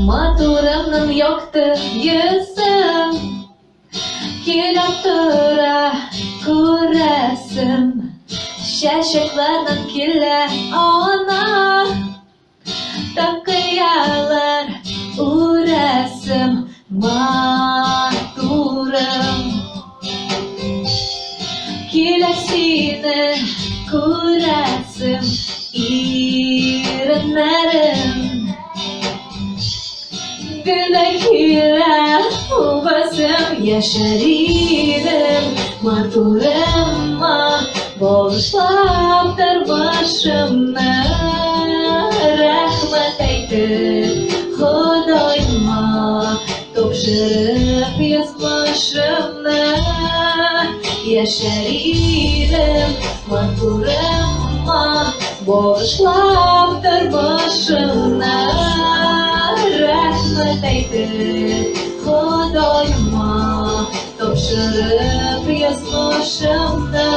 Матурымның якты йөзе Килеп тора күрәсем Чәчәкләрнең килә ана Такыялар үрәсем Матурым Килә сине күрәсем Иреннәрем Генә килә үбәсем Яшәр идем матурыма Багышлап тормышымны Рәхмәт әйтеп Ходаема Тапшырып язмышымны Яшәр идем матурыма Багышлап тормышымны Рәхмәт әйтеп Ходаема Тапшырып язмышымны.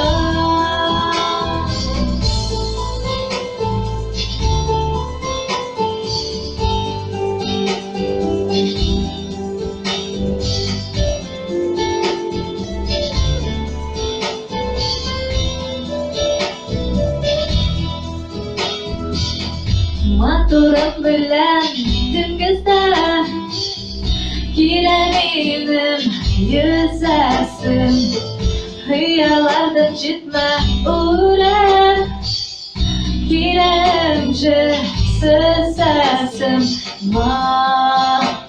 Матурым белән диңгездә Килә минем йөзәсем Хыяллардан җитмә үрә Килә энҗе сөзәсем Матурым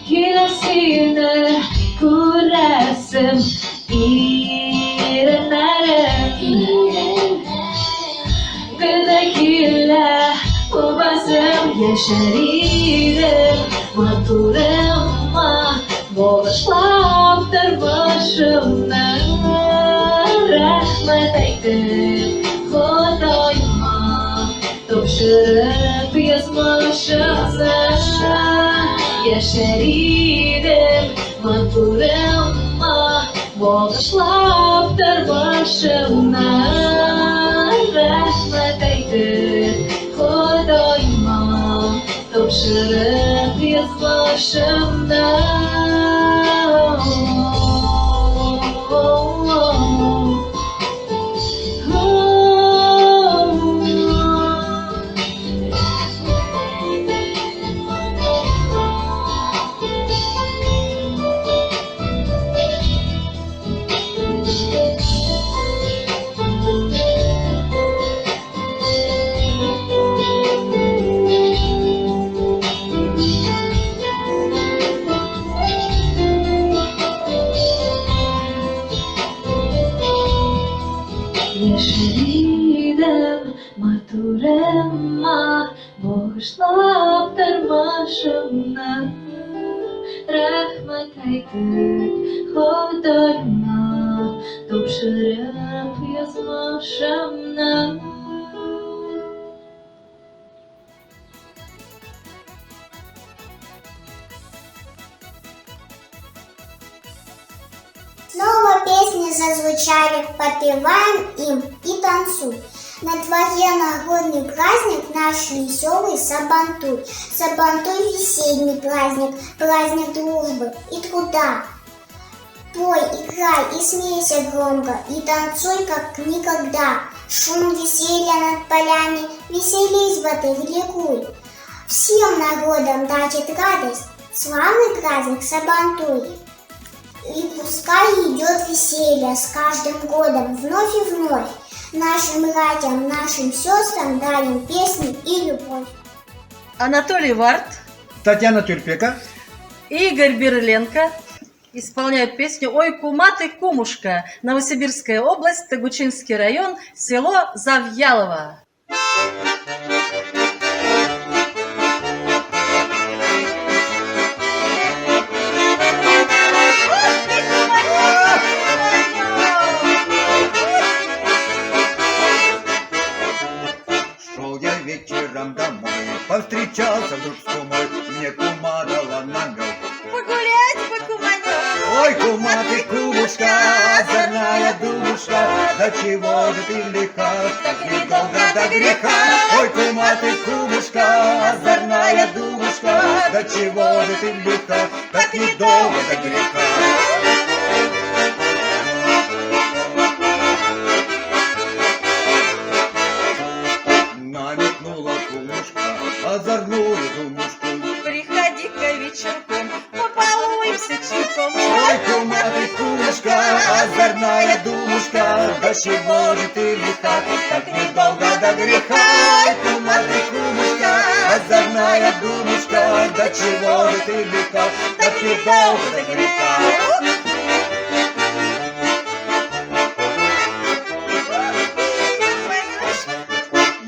Килә сине күрәсем Иреннәрем Генә килә үбәсем Яшәр идем матурыма Багышлап тормышымны Рәхмәт әйтеп Ходаема Тапшырып язмышымны Яшәр идем матурыма Багышлап тормышымны Рәхмәт әйтеп Ходаема Тапшырып язмышымны. Яшәр идем матурыма, Багышлап тормышымны. Рәхмәт әйтеп Ходаема, Тапшырып язмышымны. Снова песни зазвучали, подпеваем им и танцуй. На дворе народный праздник наш веселый Сабантуй. Сабантуй весенний праздник, праздник дружбы и труда. Пой, играй и смейся громко, и танцуй, как никогда. Шум веселья над полями, веселись, батыр, ликуй. Всем народам дарит радость славный праздник Сабантуй. И пускай идет веселье с каждым годом вновь и вновь. Нашим братьям, нашим сестрам дарим песни и любовь. Анатолий Варт, Татьяна Тюрпека, Игорь Берленко исполняют песню «Ой, кума ты, кумушка», Новосибирская область, Тогучинский район, село Завьялово. Шел я вечером домой, повстречался вдруг с кумой, мне кума дала намек. Погулять бы, куманек. Ой, кума ты, кумушка, озорная думушка, да чего же ты лиха, так недолго до греха. Ой, кума ты, кумушка, озорная думушка, да чего же ты лиха, так недолго до греха. Намекнула кумушка озорную думушку. Приходи-ка вечерком, побалуемся чайком. Ой, кума ты, кумушка, озорная думушка, да чего же ты лиха, так недолго до греха. Ой, кума ты, кумушка, озорная думушка, да чего же ты лиха, так недолго до греха.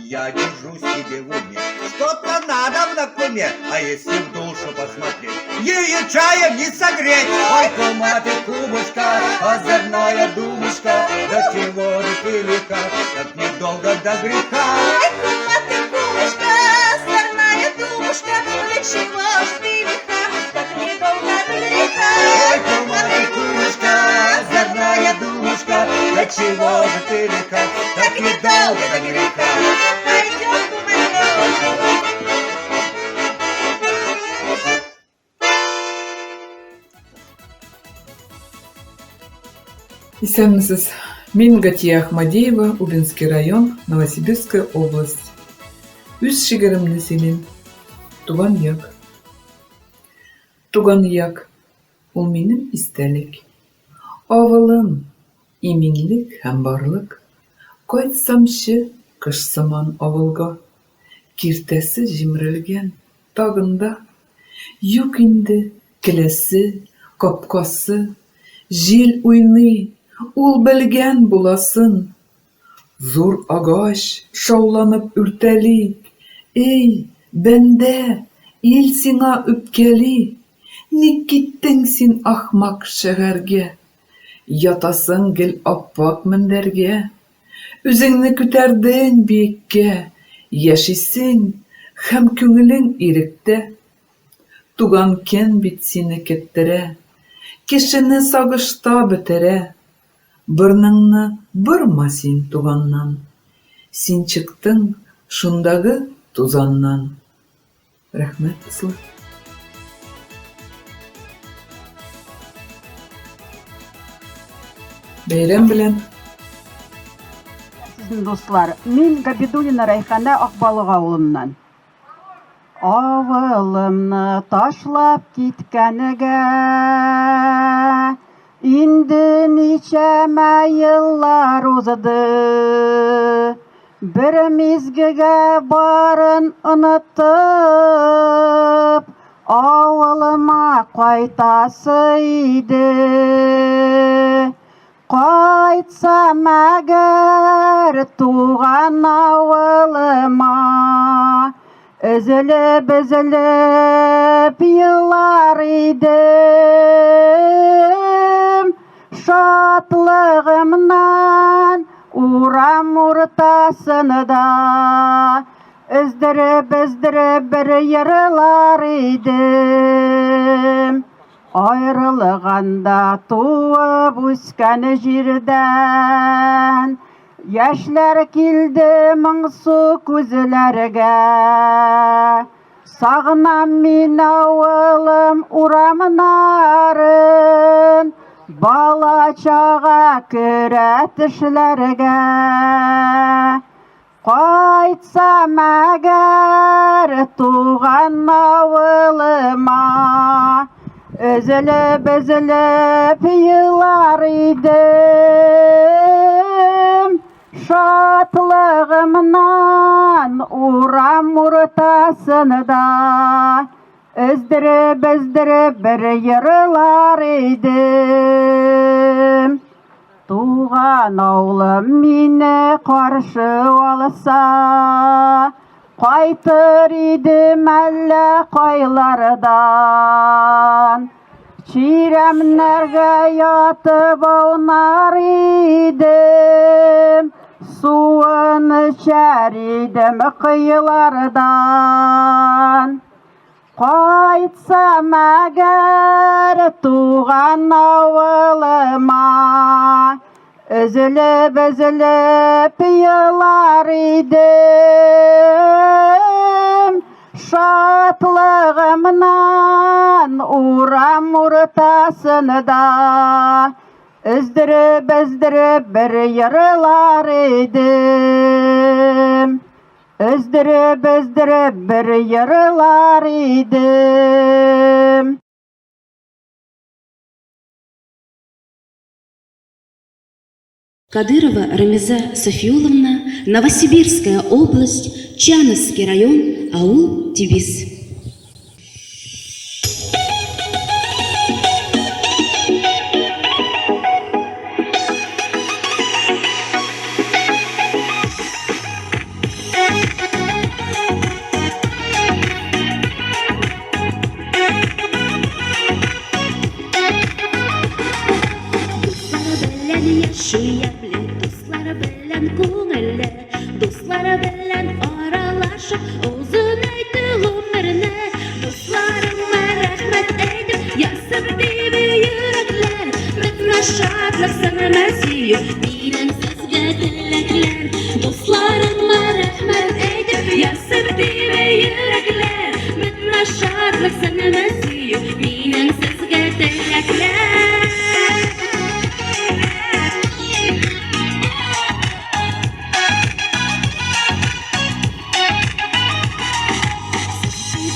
Я держу себе в уме, что-то надо на куме, а если в душу посмотреть, ее чаем не согреть. Ой, кума ты, кумушка, озорная думушка, да чего же ты лиха, так недолго до греха. Ой, кума ты, кумушка, озорная думушка, да чего ж ты лиха, так недолго до греха. Ой, кума ты, кумушка, озорная думушка, да чего же ты лиха, так недолго до греха. Пойдем, куманек. Исәнмесез! Мин Гатия Ахмадеева, Убинский район, Новосибирская область. Үз шигыремне сөйлим. Туган як. Туган як, ул минем истәлек. Авылым, иминлек һәм барлык. Кайтсамчы кыш сыман авылга. Киртәсе җимерелгән, тагын да. Юк инде келәсе, капкасы. Җил уйный, ул белгән буласын. Зур агач шауланып үртәли, Эй, бәндә, ил сиңа үпкәли. Ник киттең син ахмак шәһәргә? Ятасың гел ап-ак мендәргә. Үзеңне күтәрдең биеккә, Яшисең һәм күңелең иректә. Туган көн бит сине көттерә, Кешене сагышта бетерә. Борыныңны борма син туганнан, Син чыктың шундагы тузаннан. Рәхмәт, дуслар. Бәйрәм белән! Сезне, дуслар! Мин Габидуллина Рәйханә Акбалык авылыннан. Авылымны ташлап киткәнгә инде ничәмә еллар узды. Бер мизгегә барын онытып, авылыма кайтасы иде. Кайтсам әгәр туган авылыма, Өзелеп-өзелеп елар идем. Шатлыгымнан урам уртасында Өздереп-өздереп бер йырлар идем. Аерылганда туып үскән җирдән Яшьләр килде моңсу күзләргә. Сагынам мин авылым урамнарын, Бала-чага керә төшләргә. Кайтсам әгәр туган авылыма, Өзелеп-өзелеп елар идем. Шатлыгымнан урам уртасында Өздереп-өздереп бер йырлар идем. Туган авылым мине каршы алса, Кайтыр идем әллә кайлардан. Чирәмнәргә ятып аунар идем, Суын эчәр идем коелардан. Кайтсам әгәр туган авылыма, Өзелеп-өзелеп елар идем. Шатлыгымнан урам уртасында Өздереп-өздереп бер йырлар идем. Өздереп-өздереп бер йырлар идем. Кадырова Рамиза Софиуловна, Новосибирская область, Чановский район, аул Тибис. Дуслары белән яши ябле, дуслары белән күңелле, дуслары белән аралашып, озын әйтте гомерне. Дусларыма рәхмәт әйтеп, язып диде йөрәкләр, бетмә шатлык, сынмә сөю, минем сезгә теләкләр. Дусларыма рәхмәт әйтеп, язып диде йөрәкләр, бетмә шатлык, сынмә сөю, минем сезгә теләкләр.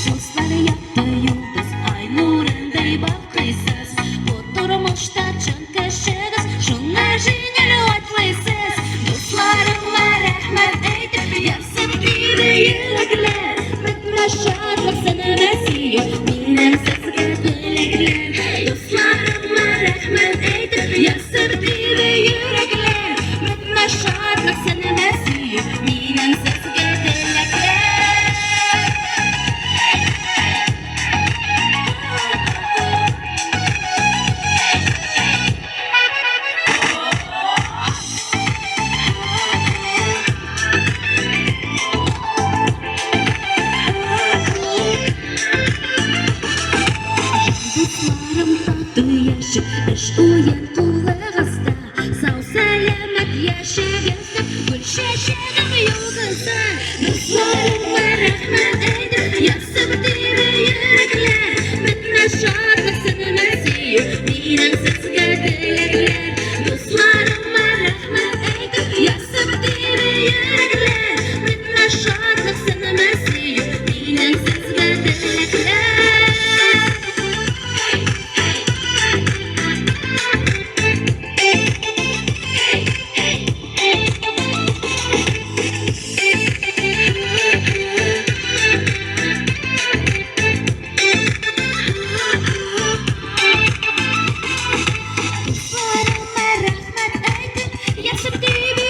Дуслар якты йолдыз, ай нурындай балкыйсыз. Бу тормышта чын кешегез, шуны җиңел атлыйсыз. Дусларыма рәхмәт әйтеп, ярсып тибә йөрәкләр. Бетмә шатлык, сынмә сөю, минем сезгә теләкләр. Дусларыма рәхмәт әйтеп, ярсып тибә йөрәкләр. Бетмә шатлык, сынмә сөю, минем сезгә теләкләр. Дусларым тату яши, эш уен кулыгызда. Сау сәламәт яшәгез дип, гөл чәчәгем югызда. Дусларыма рәхмәт әйтеп, язып тибә йөрәкләр. Бетмә шатлык, сынмә сөю, минем сезгә теләкләр. Дусларыма рәхмәт әйтеп, язып тибә йөрәкләр. Бетмә шатлык, сынмә сөю, минем сезгә теләкләр. Дусларыма рәхмәт әйтеп, яшәп тибә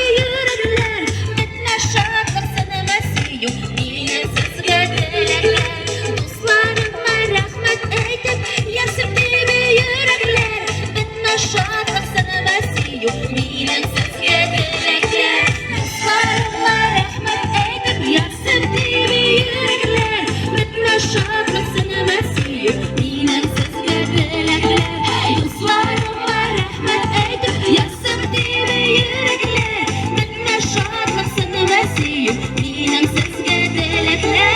йөрәкләр. Бетмә шатлык, сынмә сөю, минем сезгә теләкләр. Дусларыма рәхмәт әйтеп, яшәп тибә йөрәкләр. Бетмә шатлык, сынмә сөю, минем сезгә теләкләр. Дусларыма рәхмәт әйтеп, яшәп тибә йөрәкләр. Бетмә шатлык, сынмә сөю, минем сезгә теләкләр. Дусларыма рәхмәт әйтеп, яшәп тибә йөрәкләр. Бетмә шатлык, сынмә сөю, минем сезгә теләкләр.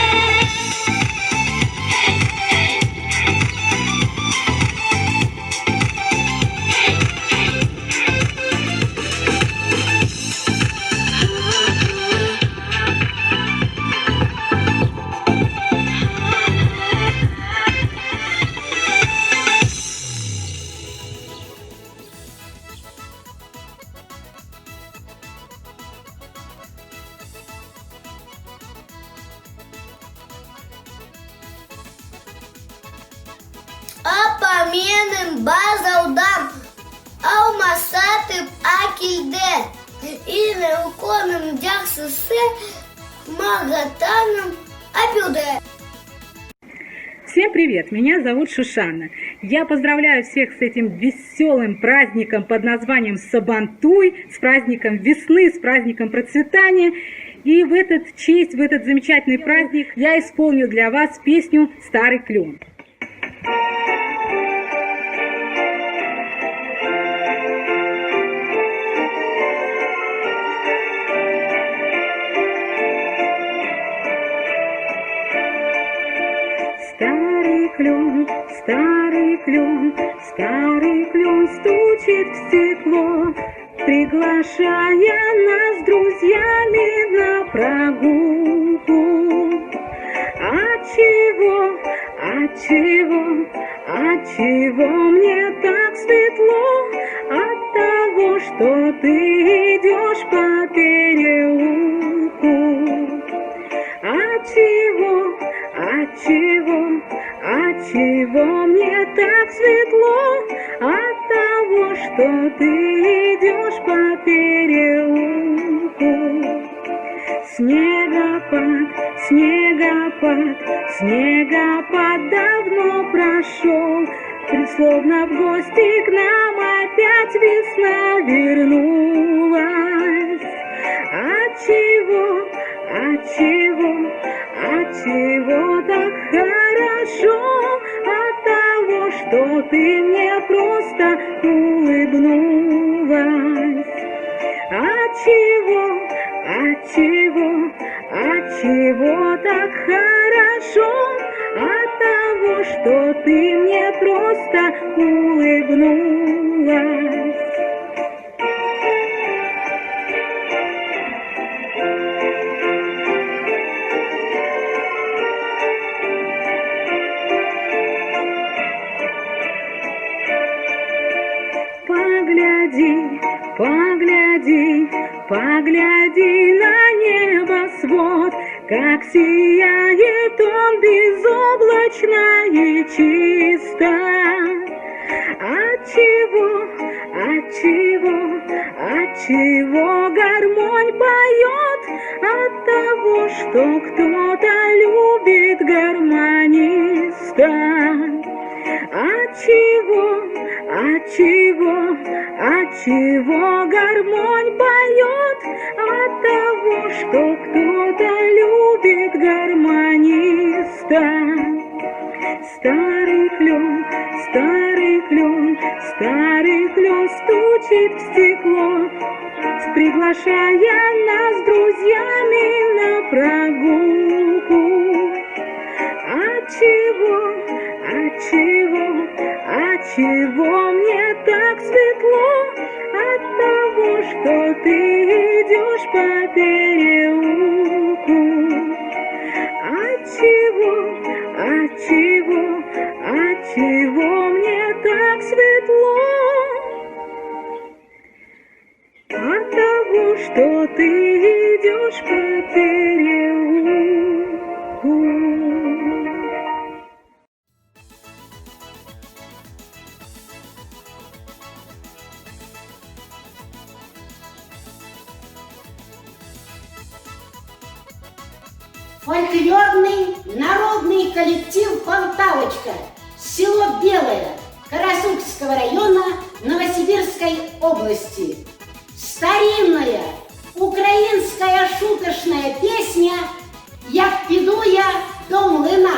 Апа минем базаудан алма сатып акилде. Иң үлкенім жақсысы мақтаным әпелді. Всем привет! Меня зовут Шушана. Я поздравляю всех с этим веселым праздником под названием Сабантуй, с праздником весны, с праздником процветания. И в этот честь, в этот замечательный праздник я исполню для вас песню «Старый клен». Старый клен, старый клен, старый клен стучит в стекло, приглашая нас с друзьями на прогулку. Отчего, отчего, отчего мне так светло? От того, что ты идешь по переулку. Отчего, отчего, отчего мне так светло? От того, что ты идешь по переулку. Снегопад, снегопад, снегопад давно прошел, словно в гости к нам опять весна вернулась. Отчего, отчего, отчего так хорошо? От того, что ты мне просто улыбнулась. Отчего, отчего, отчего так хорошо? От того, что ты мне просто улыбнулась. Погляди, погляди, погляди на небосвод, как сияет он безоблачно и чисто. Отчего, отчего, отчего гармонь поет? От того, что кто-то любит гармониста. Отчего, отчего, отчего гармонь поет? От того, что кто-то любит гармониста. Старый клен, старый клен, старый клен стучит в стекло, приглашая нас с друзьями на прогулку. Отчего, отчего, отчего мне так светло? От того, что ты идешь по переулку. Отчего, отчего, отчего мне так светло? От того, что ты идешь по переулку. Фольклорный народный коллектив «Полтавочка», село Белое, Карасукского района Новосибирской области. Старинная украинская шуточная песня «Як піду я до млина».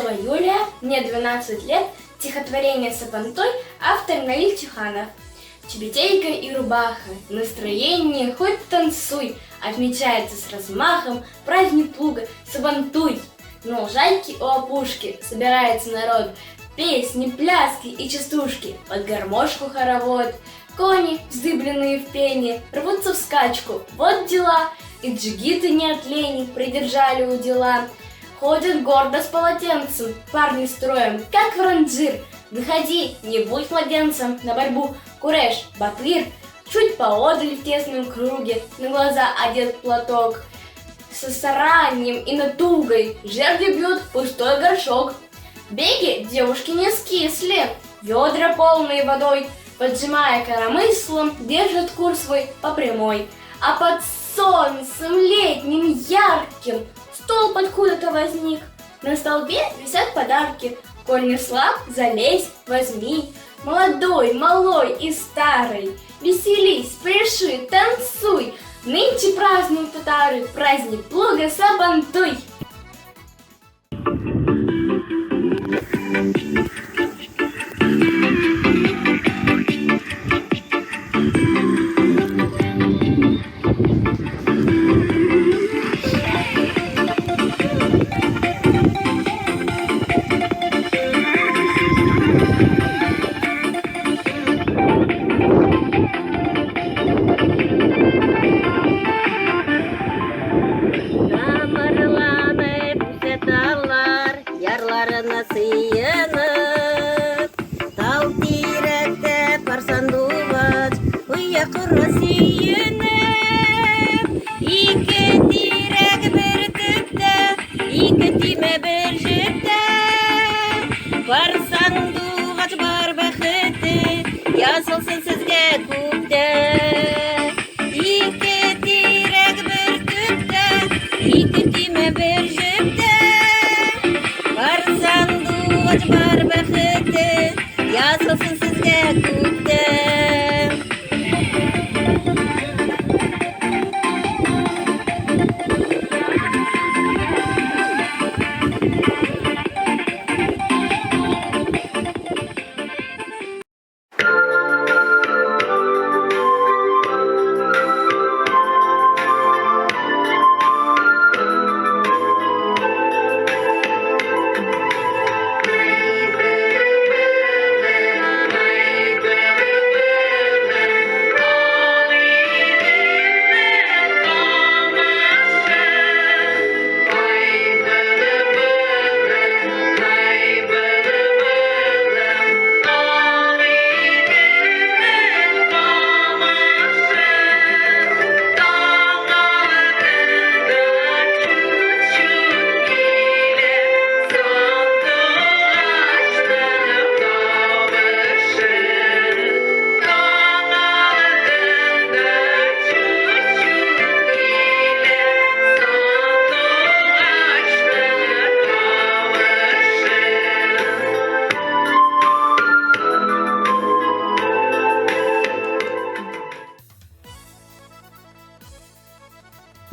Акулова Юлия, мне 12 лет, стихотворение «Сабантуй», автор Наиль Чиханов. Чебетейка и рубаха, настроение хоть танцуй, отмечается с размахом праздник плуга Сабантуй. На лужайке у опушки собирается народ, песни, пляски и частушки, под гармошку хоровод. Кони, вздыбленные в пене, рвутся в скачку, вот дела, и джигиты не от лени придержали у дела. Ходят гордо с полотенцем, парни строем, как в ранжир. Выходи, не будь младенцем, на борьбу куреш, батыр. Чуть поодаль в тесном круге, на глаза одет платок. Со старанием и натугой жерди бьют пустой горшок. Беги девушки не скисли, ведра полные водой, поджимая коромыслом, держат курс свой по прямой. А под солнцем летним ярким столб откуда-то возник. На столбе висят подарки. Коль не слаб, залезь, возьми. Молодой, малой и старый, веселись, пляши, танцуй. Нынче празднуют татары праздник плуга Сабантуй. Тамырланып үсә таллар, ярларына сыенып. Тал тирәктә пар сандугач, оя кора сөенеп. Ике тирәк бер төптә, ике төймә бер җептә. Пар сандугач бар бәхете, язылсын сезгә күктә. Ике тирәк бер төптә, ике төймә бер җептә. Бар сандугач бар бәхете, язылсын сезгә күктә.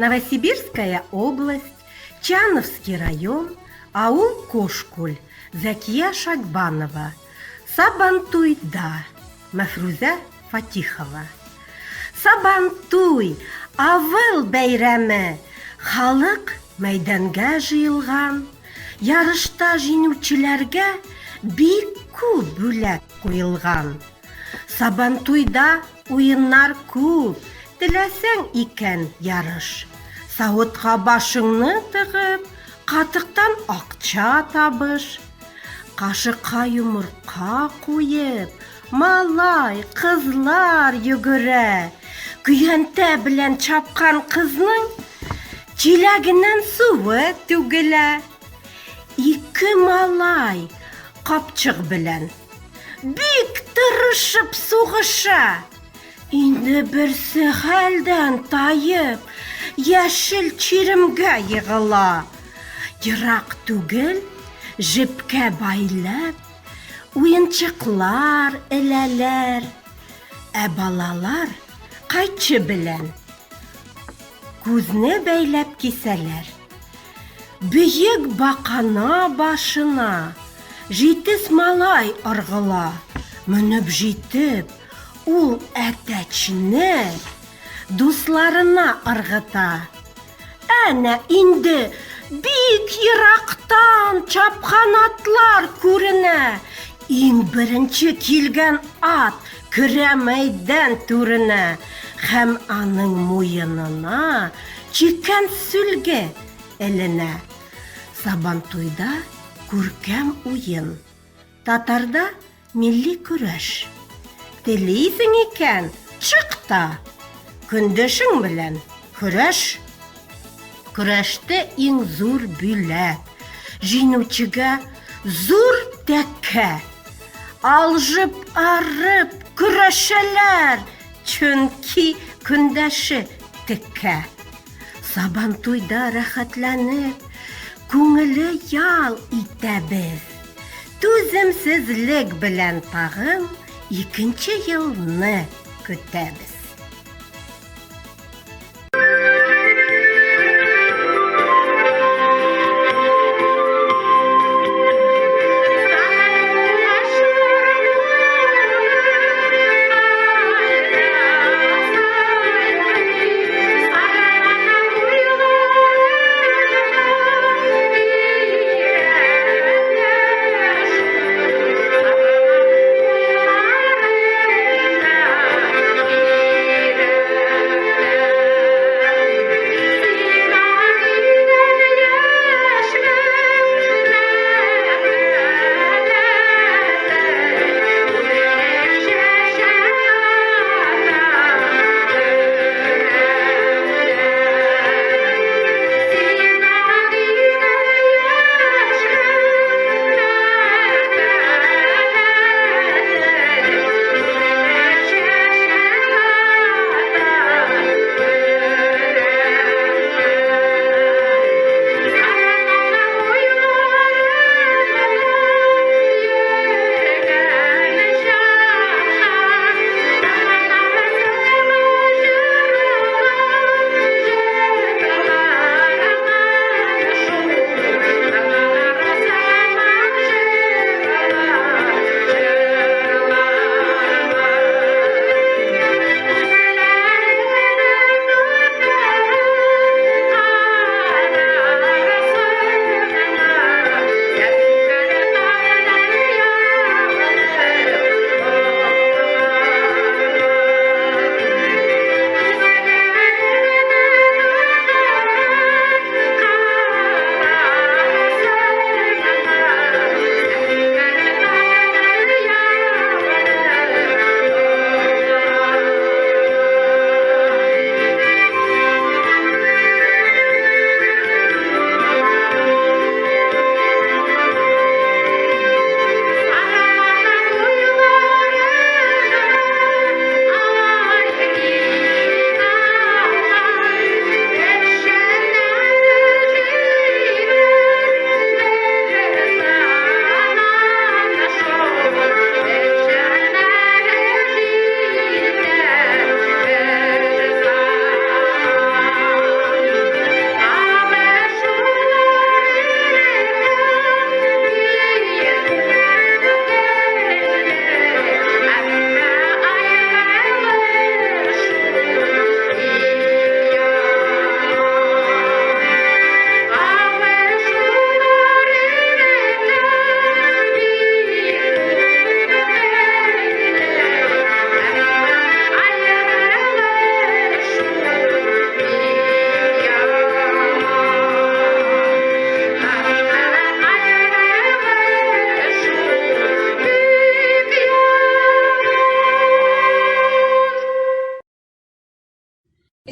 Новосибирская область, Чановский район, аул Кошкуль, Зәкия Шагбанова, Сабантуйда, Мәфрүзә Фатихова. Сабантуй, авыл бәйрәме, халык мәйданга җыелган. Ярышта җиңүчеләргә бик күп бүләк куелган. Сабантуйда уеннар күп, теләсәң икән ярыш. Савытка башыңны тыгып, катыктан акча табыш. Кашыкка йомырка куеп, малай, кызлар йөгерә. Көянтә белән чапкан кызның чиләгеннән суы түгелә. Ике малай капчык белән бик тырышып сугыша. Инде берсе хәлдән таеп, яшел чиремгә егыла. Ерак түгел, җепкә бәйләп, уенчыклар эләләр. Ә балалар кайчы белән күзне бәйләп кисәләр. Бөек бакана башына Җитез малай ыргыла. Менеп җитеп, ул әтәчне Дусларына ыргыта. Әнә инде бик ерактан чапкан атлар күренә. Иң беренче килгән ат керә мәйдан түренә һәм аның муенына чиккән сөлге эленә. Сабантуйда күркәм уен. Татарда милли көрәш. Телисең икән, чык та, көндәшең белән көрәш. Көрәштә иң зур бүләк, җиңүчегә зур тәкә. Алжып арып көрәшәләр, чөнки көндәше текә. Сабантуйда рәхәтләнеп, күңеле ял итәбез. Түземсезлек белән тагын икенче елны көтәбез.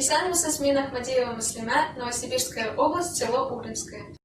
Исәнмесез, мин Ахмадиева Мөслимә, Новосибирская область, село Углинское.